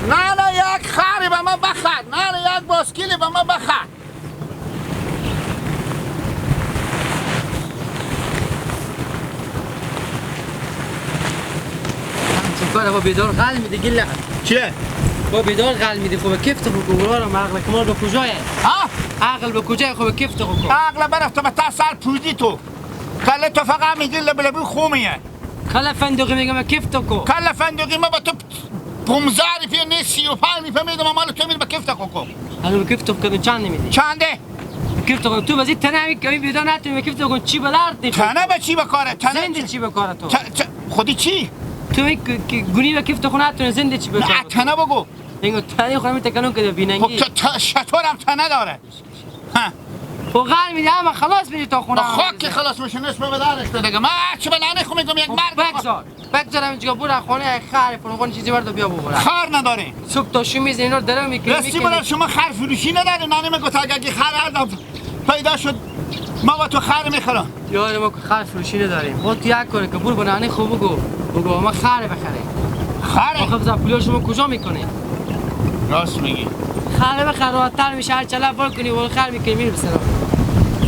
نه نه یک خری به ما بخر، نه نه یک باسکیلی به ما بخر. چه با بیدار غل میده گله. چیه؟ با بیدار غل میده. خب کیفت خو کو عقل کمال به کجایه؟ ها؟ عقل به کجای؟ خب کیفت خو کو. عقل برفت به تا سر پودی تو. کله تو فقط میگی لبلبی خومیه. کله فندقی میگم کیفت کو. کله فندقی ما با تو 15 روپیه نه 35 روپیه میدم مال تو میری به کیفت خو کو. الان کیفت خو چند نمیدی؟ چنده؟ کیفت خو تو بزی تنه همین کمی بیدار نتونی کیفت خو چی بلرد؟ تنه به چی بکاره؟ تنه زنده چی بکاره تو؟ خودی چی؟ تو گونی و کیفت خو نتونه زنده چی بکاره؟ نه تنه بگو. اینگو تنه خو میتکنون که بیننگی. خب شطورم تنه داره. ها خب غل میدی اما خلاص میدی تا خونه. خاک که خلاص میشه نصف به درش دیگه. ما چه به ننه خو میگم یک مرد بگذار بگذارم اینجا برو خونه خر فرغون چیزی برد بیا ببره. خر نداره. صبح تا شو میزنی اینا درو میکنی. راستی برای شما خر فروشی نداره. ننه میگه تا اگه خر پیدا شد ما با تو خر میخرم. یار ما خر فروشی نداریم. با تو یک کنه که برو به ننه خو بگو بگو ما خر بخره. خره؟ خب پولا شما کجا میکنه؟ راست میگی. خره بخر راحت‌تر میشه. هر چلا بار کنی و خر میکنی میری بسرا.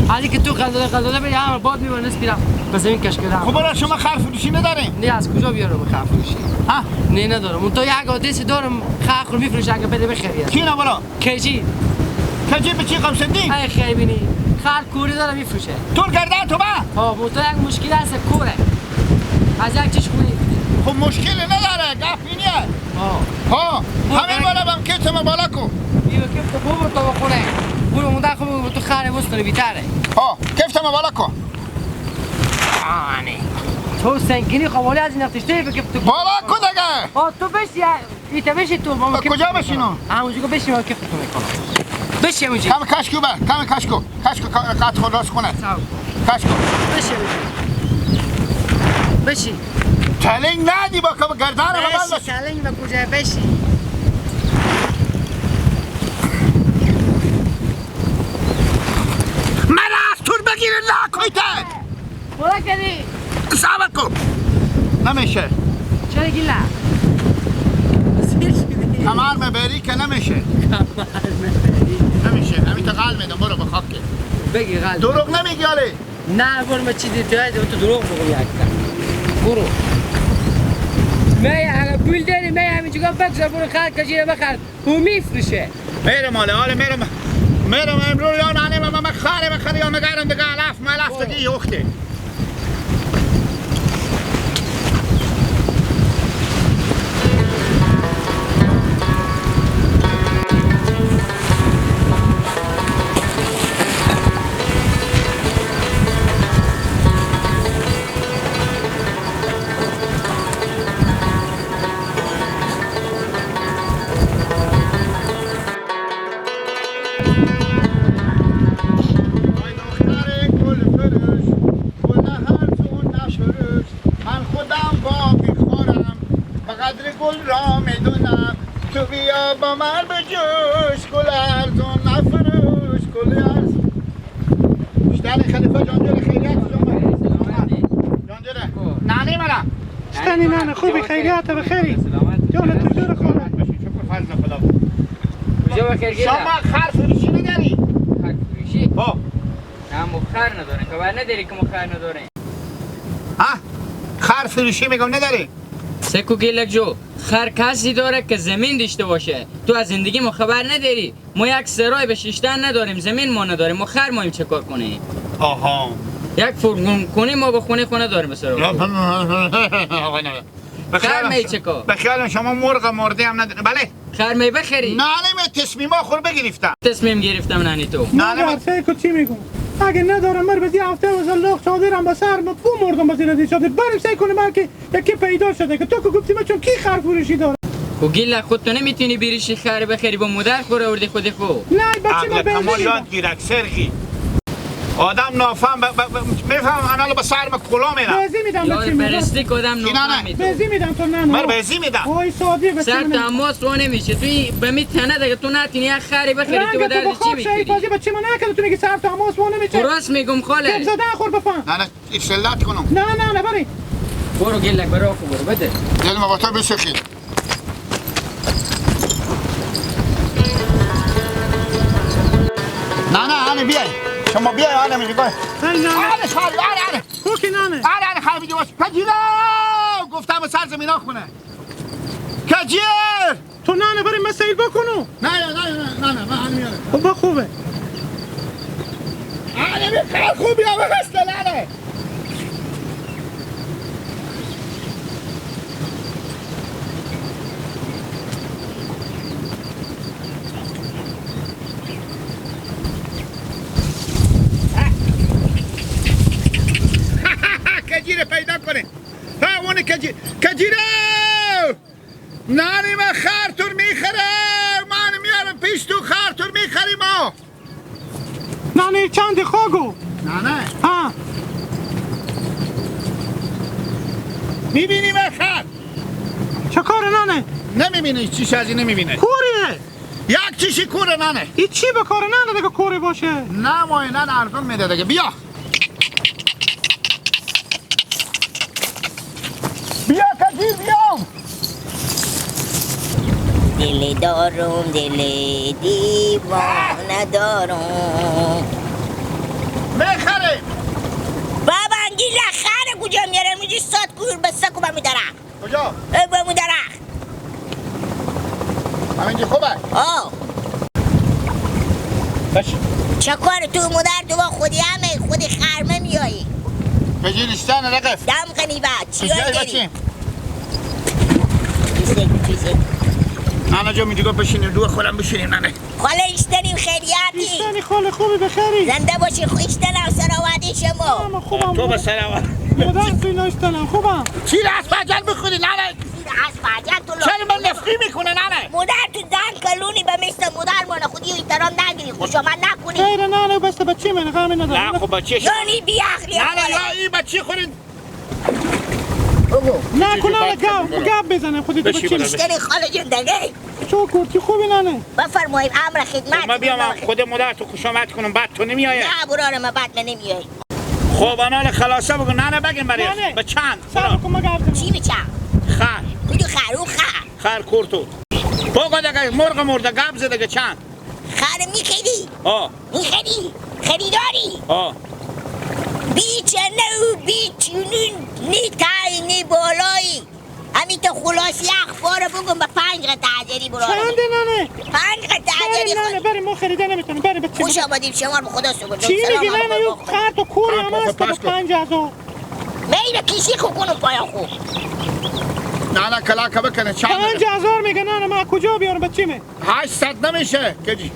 علی که تو غزاله غزاله بری همه باد میبره نصف میرم به زمین کش کردم. خب برای شما خر فروشی نداریم؟ نه از کجا بیارم خر فروشی؟ ها؟ نه ندارم. اون تو یک آدرس دارم خر خور میفروشه اگه بده بخری. کی نه برا؟ کجی؟ کجی به چی قمسندی؟ ای خیر بینی خر کوری داره میفروشه. تور گردن تو با؟ ها اون تو یک مشکل هست کوره. از یک چیز خونی. خب مشکل نداره گپ اینیه. ها همین بالا بم کیتم بالا کو. بیو کیفت ببر تا خونه. برو اون داخل تو خره وستونه بیتره. ها کیفتم بالا کو. آنه تو سنگینی خوالی از این نقطه به کیفت بالا کو دیگه. ها تو بشی ایتا بشی تو ما کجا بشینم؟ همونجا بشی ما کیفت تو میکنم. بشی همونجا. کم کشکو بر کم کشکو کشکو قط خود راست کنه. کشکو بشی بشی. تلنگ ندی با که گردن رو بشی. تلنگ به کجا بشی؟ من از تور بگیر لاکویته. بالا کردی؟ صبر کن. نمیشه. چرا گیلا؟ کمر مبری که نمیشه. کمر مبری نمیشه. همین تا قل میدم برو به خاک. بگی قل. دروغ نمیگی آله؟ نه برو ما چیزی تو دروغ بگم یک برو. می اگه پول داری می همینجا بگذار برو خر کجیره بخر او میفروشه. میرم آله آله میرم میرم امروز یا ننه من خره بخره یا مگرم دیگه علف ملف دیگه یخته. تو بیا با من به جوش گل ارزون نفروش گل ارزون. شتن خلیفه جان خیریت جان جان نانی مرا شتنی نانه خوبی خیریت بخیری جان تو جور خانه شکر فضل خدا. کجا بخیر گیرم؟ شما خر فروشی نداری؟ خر فروشی؟ ها نه ما خر نداریم. خبر نداری که ما خر نداریم؟ ها خر فروشی میگم نداری؟ سکو گیلک جو خر کسی داره که زمین داشته باشه. تو از زندگی ما خبر نداری. ما یک سرای به شیشتن نداریم، زمین ما نداریم، ما خر مایم چه کار کنیم؟ آها یک فرگون کنیم ما با خونه خونه داریم به سرای. خر می چه کار؟ به خیال شما مرغ مرده هم نداره. بله خر می بخری؟ نه نه تصمیما خور بگرفتم. تصمیم گرفتم نانی تو. نه نه سکو چی میگم؟ اگه ندارم مر بزی هفته واسه لاخ چادرم به سر ما بمردم بزی ردی چادر بریم سعی کنیم که یکی پیدا شده که تو که گفتی من چون کی خر فروشی داره. خو گیل خود تو نمیتونی بریشی خر بخری با مادر خور آوردی خودی خو. نه بچه من بنزین یاد گیرک سرخی آدم نافهم میفهم انا به سر ما کلا میرم. بنزین میدم بچه من پرستیک آدم نافهم. بنزین میدم تو نه من بنزین میدم. وای سادی بچه سر تماس رو نمیشه توی به می تنه دیگه تو نتونی یک خری بخری تو به درد چی میخوری؟ بچه من نکرد تو میگی سر تماس رو نمیشه. راست میگم خاله. زدن خور بفهم. نه نه سلات کنم. نه نه نه بری. برو گلک برو برو بده. دل ما با تو بسخی. نه نه آنه بیای شما بیای آنه میگه آنه خر آنه آنه کوکی نانه آنه آنه خر میگه باش کجیرو گفتم سر زمینا خونه کجیر تو نانه بریم مسائل بکنو نه نه نه نه نه من آنه میاره خب خوبه آنه می خر خوبی هم هست نه کجیره پیدا کنه ها اون کجیر کجیره نانی من خرتور میخره من میارم پیش تو خرتور میخری ما نانی چند خواگو نه نه ها میبینی من خر چه کار نانه نمیبینی چیش از این نمیبینه کوریه یک چیشی کوره نانه این چی به کار نانه دیگه کوری باشه نه مای نه ارزون میده دیگه بیا بیا کجیر بیام دل دارم دل دیوانه دارم بخره بابا انگیل خره کجا میاره میجی سات کور به سکو بمی درخت کجا؟ بمی درخت همینجی خوبه؟ آه بشه چه کار تو مادر تو با خودی همه خودی خرمه میایی کجیرستان رقف دم کنی بعد چی کجایی داری؟ بچیم؟ چیزی نانا جو میگه بشینیم دو خودم بشینیم نانه خاله ایشتنیم خیریتی ایشتنی خاله خوبی بخیری زنده باشی ایشتنم سراوادی شما من خوبم تو به سراواد مادر تو اینا ایشتنم خوبم چی از فجر بخوری نانه از فجر تو چرا من نفقی میکنه نانه مادر تو زن کلونی به مثل مادر مانه خودی احترام نگیری خوش آمد نکنی خیر نانه بسته بچه من غمی ندارم نه خب بچه یعنی بی عقلی نه نه این بچه خورین نه کنه گپ گپ بزنم خودت بچه ایشتنی خاله جون دیگه چو کورتی خوبی نانه بفرمایید امر خدمت من بیام خود مادر تو خوش آمد کنم بعد تو نمیای نه براره من بعد من نمیای خب انا خلاصه بگو نه بگم برای به چند صبر کن ما گپ چی به چند خر کدو خر او خر خر کورتو بگو دیگه مرغ مرده گپ زده دیگه چند خر میخری آه میخری خریداری آه بیچنه و بیچونون نی تای نی بالایی همین تو خلاصی اخبار بگم به 5 قطعه حاضری براره چنده نانه 5 قطعه حاضری نانه بریم ما خریده نمیتونیم بریم بچه خوش آمدیم شما رو به خدا سپردم چی میگی نانه یو خر تو کوری هم هست به 5000 میره کیسی خو کنم پایا خو نه نه کلاکه بکنه چند 5000 میگه نانه من کجا بیارم بچه می 800 نمیشه کجی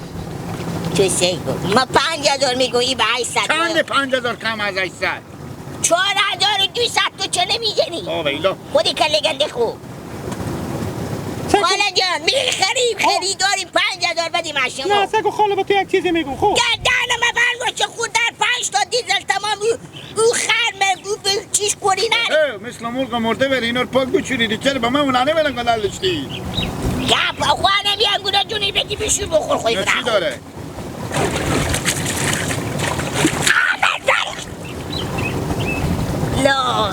تو سی ما 5000 میگویی به 800 چند 5000 کم از 800 4200 تو چه نمیزنی؟ آه ویلا خودی کله گنده خوب خاله جان میخریم خریداریم 5000 بدیم از شما نه سگو خاله با تو یک چیزی میگم خوب گردن من بند باشه خود در 5 تا دیزل تمام او خر او چیش کوری نره مثل مرغ مرده بری اینا رو پاک بچوریدی چرا به من اون نمیرن گلالشتی گپ آخواه نمیان گونا جونی بگی بشور بخور خوی چی داره؟ لا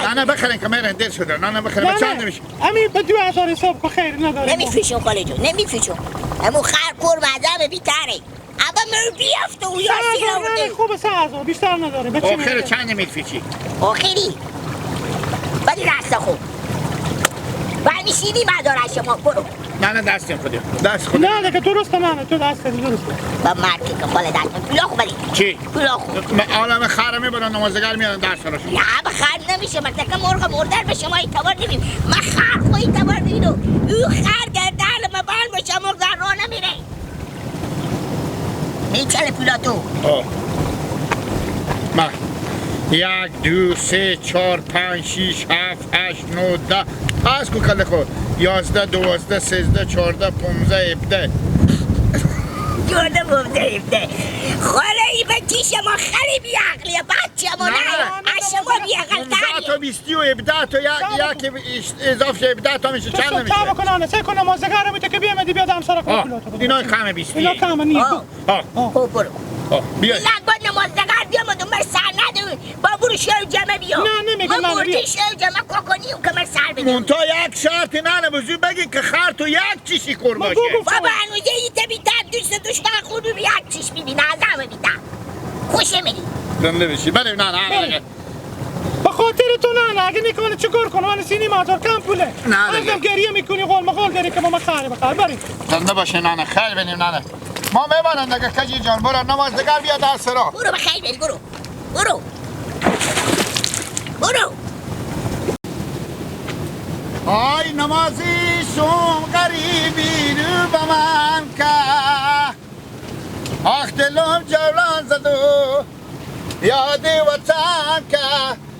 نه نه بخرین که میرن دیر شده نه نه بخرین چند نمیشه امیر به 2000 حساب کو خیر نداره نمیفیشم خاله جون نمیفیشم امو خر کور مذهب بیتره اما من بیافته و یاسی آورده خوبه 3000 بیشتر نداره بچه آخر چند نمیفیشی آخری ولی دست خوب و میشینی مدار از شما برو نه نه دستیم خودی دست خودی نه نه که درسته نه نه تو دست درسته با مرد که خاله دست پولا خوب بلی چی؟ پولا خوب من عالم خر میبرن نمازگر میارن درس رو نه به خر نمیشه من تکه مرغ مردر به شما اعتبار نمیم من خر خو اعتبار نمیدم او خر گردن من بند باشه مرغ در راه نمیره میچله پولا تو ما 1 2 3 4 5 6 7 8 9 10 پس کو کله خود 11 12 13 14 15 17 14 15 17 خاله ای بچی شما خیلی بیعقلیه بچه ما نه از شما بیعقل تریه 15 تا 20 و 17 تا یک اضافه 17 تا میشه چند نمیشه تا بکنه سه کنه مازدگر رو میته که بیامدی بیاد همسر کنه اینا کم 20 اینا کم نیست خب برو بیا لگباد نمازدگر بیامد و من سر ندون با برو شو جمع بیا نه نمیگه من مردی شو جمع کاکنیم که من سر بدم منتها یک شرط نه نه بزرگ بگی که خر تو یک چیشی کور باشه بابا هنوزه ای تبی تر دوست دست دشمن خود رو یک چشمی بینه ازم بیده خوش میدی زنده بشی. بریم نه نه به خاطر تو نه اگه نکنه چیکار کنم؟ من سینی هزار کم پوله نه دیگه گریه میکنی قول مقول داری که ما خیر بخیر بریم. زنده باشه نه خیر بینیم نه ما میبرن دیگه کجی جان برو نماز دیگر بیا در سرا. برو بخیر بری برو برو برو. آی نمازی شوم غریبی رو به من که آخ دلم جولان زد و یاد وطن که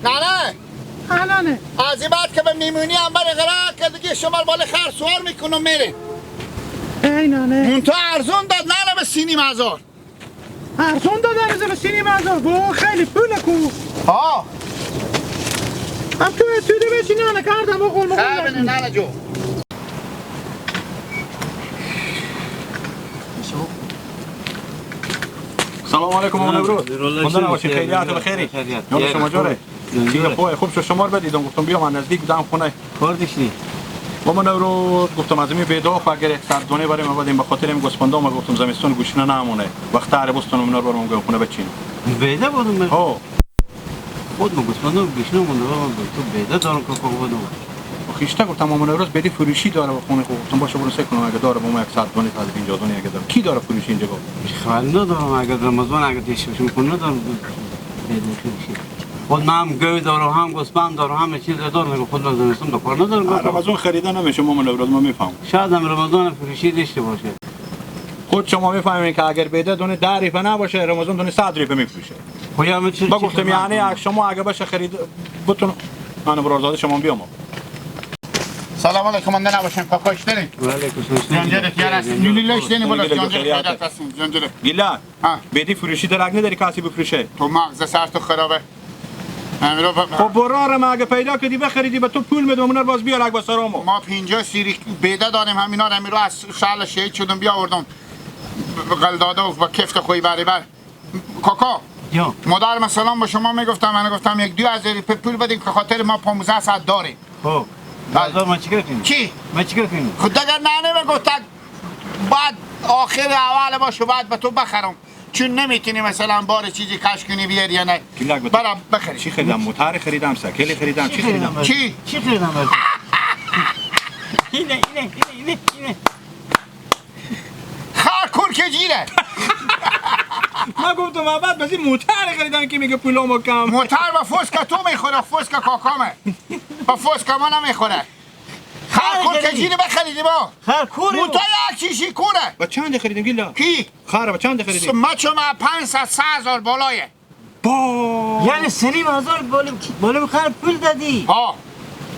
نه نه نه از این بعد که به میمونی هم بر غرق که دیگه شما بالا خر سوار میکنم میره. ای نه نه اون تو ارزون داد نه به سینیم هزار ارزون داد ارزون به سینیم هزار با خیلی پول کو ها هم تو توده بشی نه نه کردم با قول مقول نه نه جو. سلام علیکم آقا نوروز. خدا نباشید خیریت و خیری. یاد شما جوره؟ دیگه خوب شو شما رو بدیدم گفتم بیا من نزدیک بودم خونه. کار داشتی؟ با نوروز گفتم از این بیدا اگر صد دونه برای ما بدیم به خاطر این گوسفندا ما گفتم زمستون گوشنه نمونه. وقت عربستون اونا رو برام خونه بچینم. بیدا بودم. ها. خود ما گوسفندا گوشنه مونده تو بیدا دارم که بودم. خیشتا گفتم آمون روز بدی فروشی داره با خونه خوب گفتم باشه برو سه کنم اگه داره با ما 100 دونه 150 دونه اگه داره کی داره فروشی اینجا گفت خبر ندارم اگه رمضان اگه دیش بشه خونه ندارم بدی فروشی خود من هم گوی دارم هم گوسفند دارم همه چیز دارم خود من زمستون دکان ندارم رمضان خریدن نمیشه ما نوروز ما میفهم شاید هم رمضان فروشی داشته باشه خود شما میفهمین که اگر بیده دونه 10 ریفه نباشه رمضان دونه 100 ریفه میفروشه خب با گفتم یعنی شما اگه باشه خرید بتون من برازاده شما بیام. سلام علیکم من نباشم کاکاش دارین؟ علیکم سلام. جنجره یار هستین. لولیلاش دارین بالا جنجره خیرات هستین جنجره. گیلا. بدی فروشی درک نداری کسی بفروشه. تو مغز سر تو خرابه. خب برارم اگه پیدا کردی بخریدی به تو پول میدم اونا رو باز بیار اگه سرامو. ما 50 سیری بیده داریم همینا رو رو از شال شهید شدم بیاوردم. قلداده و با کفت خوی بری بر. کاکا. مادر مثلا با شما میگفتم من گفتم یک 2000 پول بدین که خاطر ما 15 ساعت داریم. خب بازار ما چیکار کنیم؟ چی؟ ما چیکار کنیم؟ خود اگر نه نمیگفت بعد آخر اول باشه بعد به تو بخرم چون نمیتونی مثلا بار چیزی کش کنی بیاری یا نه برا بخری. چی خریدم؟ موتر خریدم، سکل خریدم، چی خریدم؟ چی؟ چی خریدم؟ اینه اینه اینه اینه خر کور که جیره. من گفتم بعد بازی موتر خریدم که میگه پولامو کم. موتر با فوسکا تو میخوره فوسکا کاکامه با فوسکا ما نمیخوره. خر کور که جیره بخریدی با خر کوره موتر یک چیشی کوره. با چند خریدیم گیلا؟ کی؟ خر با چند خریدیم؟ ما چون 500 3000 بالایه. با یعنی 3000 بالا خر پول دادی؟ ها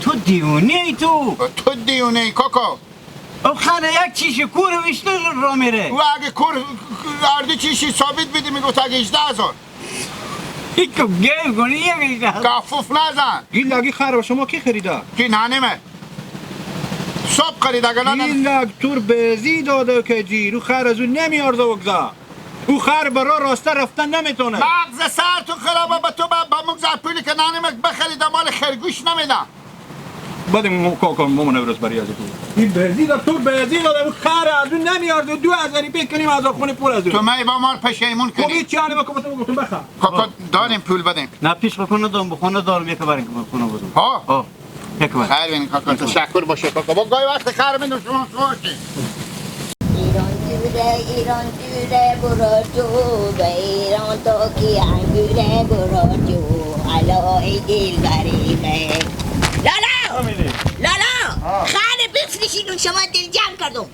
تو دیونه ای تو تو دیونه ای کاکا. او خر یک چیشی کوره بیشتر را میره و اگه کور اردی چیشی ثابت بدی میگفت اگه 18000 ایکو گیم کنی یک کافوف نزن. گیلاگی خر شما کی خریده؟ کی نانیمه صبح خرید اگه نه گیلاگ تور بزی داده که جی رو خر از اون نمیارزه وگزا او خر برا راسته رفتن نمیتونه. مغز سر تو خرابه به تو با مگذر پولی که نانیمه بخریده مال خرگوش نمیدم. بعد کاکا مامان نوروز برای از تو این بزی داد تو بزی داد اون خر از اون نمیارزه 2000 پیک کنیم از خونه پول از اون تو می با مال پشیمون کنی. خب هیچ یعنی ما گفتم بخر کاکا داریم پول بدیم. نه پیش بخونه دارم بخونه دارم یک بار خونه بدم. ها ها یک بار خیر بینی کاکا تشکر باشه کاکا با گاهی وقت خر میدم شما خوشی. ایران دوره ایران دوره برو تو به ایران تو کی انگوره برو تو علا ای دل بریمه. لالا لالا خر بفروشیدم شما دل جمع کردم.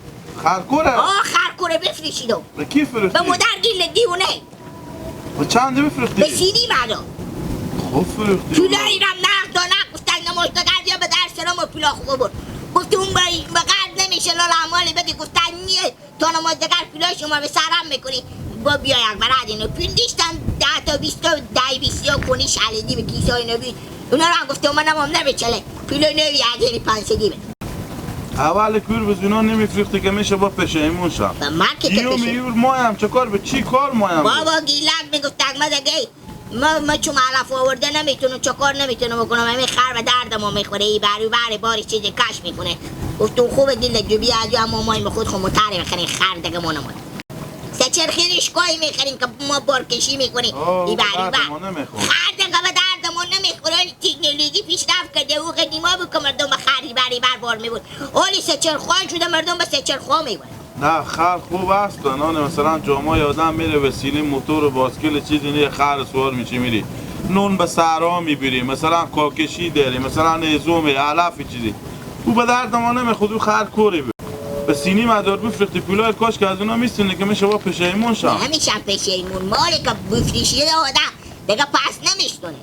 خر کوره؟ آه خر کوره بفروشیدم. به کی فروختی؟ به مادر گیل دیونه. به چند بفروختی؟ به سینی مردم. خوب فروختی. پولایی رم نقد و نقد گفتن نماشتگر بیا به در سلام و پولا خوب برد. گفت اون به قرد نمیشه لالا اموالی بده. گفتن نیه تا نمازدگر پولای شما به سرم میکنی با بیا یک برد اینو پول دیشتم 10 تا 20 تا 10 20 کنی شلیدی به کیسه های نبی اونا رو هم گفته من هم نمیچله پولای نوی از 500 بده. اول کور بزونا نمیفروختی که میشه با پشیمون شم. و من که یو میور مایم چه کار به چی کار مایم بابا گیلک میگفت ما دیگه ما چون علف آورده نمیتونم چه کار نمیتونم بکنم همین خر و درد ما میخوره ای بری بری باری چیز کش میکنه. گفتم خوب دل جو بیا از اما مایم خود خود متر بخرین خر دیگه ما نمود. سچرخی ریشگاهی میخریم که ما بارکشی میکنیم. آه درد ما نمیخوره. خر دیگه به درد ما نمیخوره. تکنولوژی پیشرفت کرده. او قدیما بود که مردم به خری بری بر بار میبود. حالی سچرخوان شده مردم به سچرخواه میبرن. نه خر خوب است. نه مثلا جامعه آدم میره وسیله موتور و باسکل چیزی نه خر سوار میشی میری نون به سرا میبری، مثلا کاکشی داری، مثلا نزوم علف چیزی. او به درد ما نمیخوره. او خر کوری بود. به سینی مدار بفرختی پولای کاش که از اونا میستونه که میشه با پشیمون شم. نمیشم پشیمون. مالی که بفریشیده آدم دیگه پس نمیشتونه.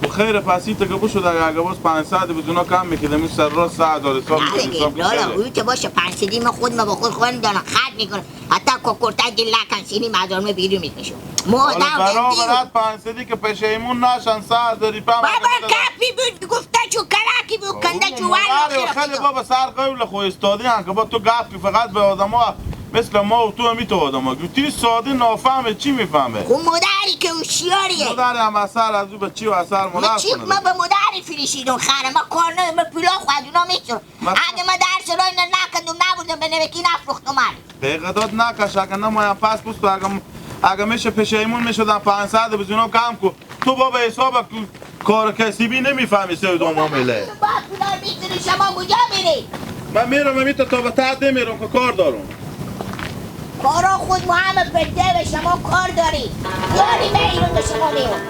و خیر پسی تا که بشد اگه باز 500 به اونا کم میکردم این سر راست 100 حساب میکردم. نه لالا اون که باشه 500 ما خود ما با خود خواهیم دارم خرد میکنه. حتی ککرتک لکن سینی مدار می بیرون میکشم. مادم برابرت 500 که پشیمون نشن 100 داری پم. بابا کپی بود گفته چو کلکی بود کنده چو ور. خیلی بابا سر قول خو استادی هم که با تو گپی فقط به آدما مثل ما و تو هم تو آدما گفتی ساده نافهمه چی میفهمه؟ خب مادری که هوشیاریه. مادر هم اثر از او به چی و اثر مادر کنه. ما به مادری فریشیدم خره ما کار نه ما پولا خو از اونا میتونم. اگه ما درس را اینا نکندم نبودم به نمکی نفروختم. دقیقه داد نکش اگه نمایم پس پوست اگه میشه پشیمون میشدم 500 به اونا کم کو. تو بابا حساب کار کسبی نمیفهمی سودا معامله. با پولا میتونی شما کجا میری؟ من میرم میتا تا به ته نمیرم که کار دارم. کارا خود ما همه بده به شما کار داری. داری به ایرون به شما میون.